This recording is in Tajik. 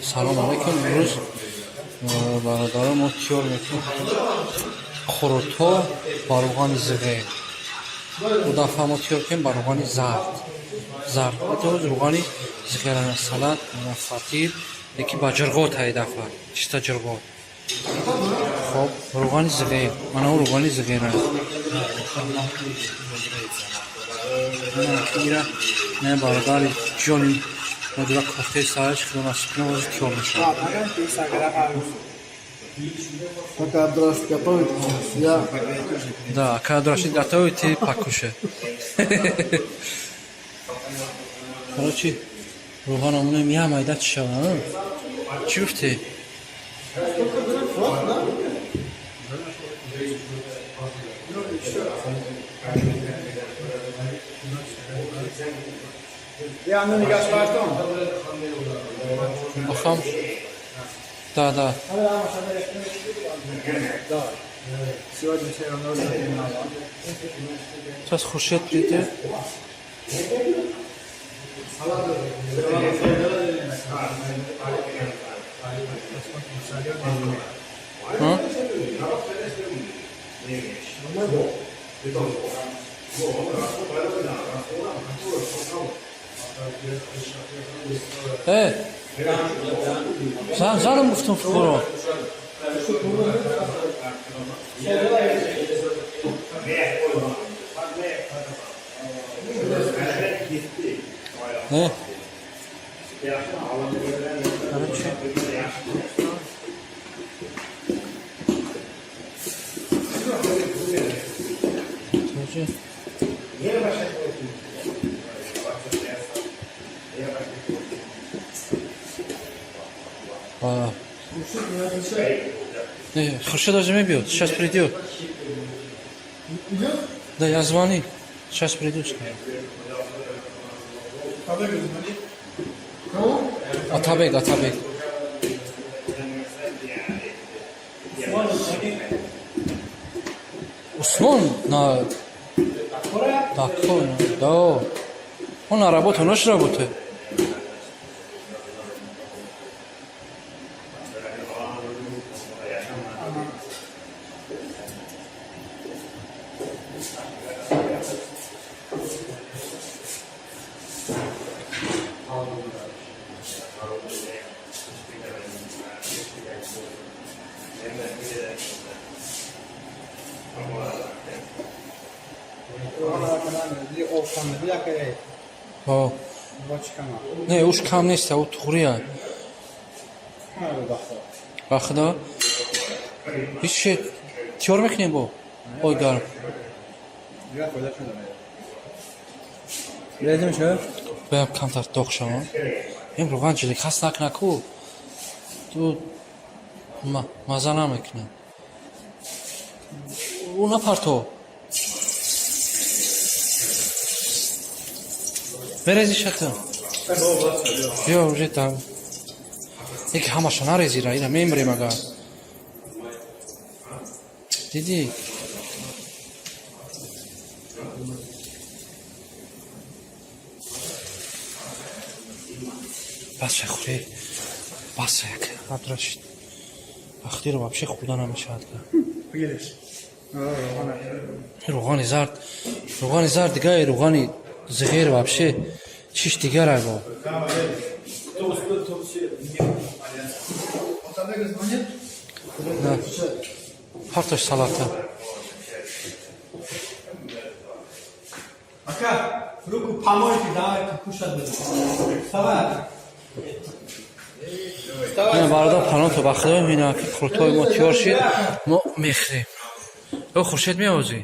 Салом алейкум. Имрӯз бародарон мо тиёр мекунем қурутҳо ба рӯғани зиғер. Ду дафъа мо тиёр кунем ба рӯғани зард. Зард. Имрӯз рӯғани зиғерана, салат, фатир, яки ба ҷирғот ҳай дафъа. Чиста ҷирғот. Хоб, рӯғани зиғер. Мана ӯ рӯғани зиғера. Мана ира не бародари ҷони модура кофтаи сараш худо насиб кунад, ҳозир тиёр мешавад. Пока Абдурашид готовит, я Да, когда Абдурашид готовит, ты покушай. Короче, рӯған омонем, я майда чӣ шава? Чӣ гуфтӣ? Я ну нигаш бартон. Ахам. Да, да. Да. Сегодня все равно мало. Сейчас Хуршед придет. А? Э, занам гуфтам фуқаро. Не? Короче. Тоже. А. Не, Хуршед даже мебиёд, сейчас придет. Да, я звонил. Сейчас приду, сказал. Кого? Атабек, Атабек. Усмон на... Такой, да. Он на работу, ночь работает. О. Не, уш кам нест, ӯ туғрия. Ба худо. Ҳеҷ чи тиёр мекунем бо? Ой гарм. Баям камтар доғ шавам. Ин рӯған ҷилик хас накна ку. Ту маза намекунад. Ӯ напарто. Мерези шата. Ё уже там. Яки ҳамаша нарезира, ина мемрем агар. Дидӣ? Бас хӯре. Бас як Абдурашид. Вақтиро вообще хӯрда намешавад. Рӯғани зард, рӯғани зард дига, рӯғани зиғер вообще чиш дигар айбо. Да. Партош салата. Ака, руку помойте, давайте кушать будем. Вставай. Ина бародар паното ба худо ина ки қурутҳои мо тиёр шид, мо мехӯрем. Ё Хуршед меозӣ?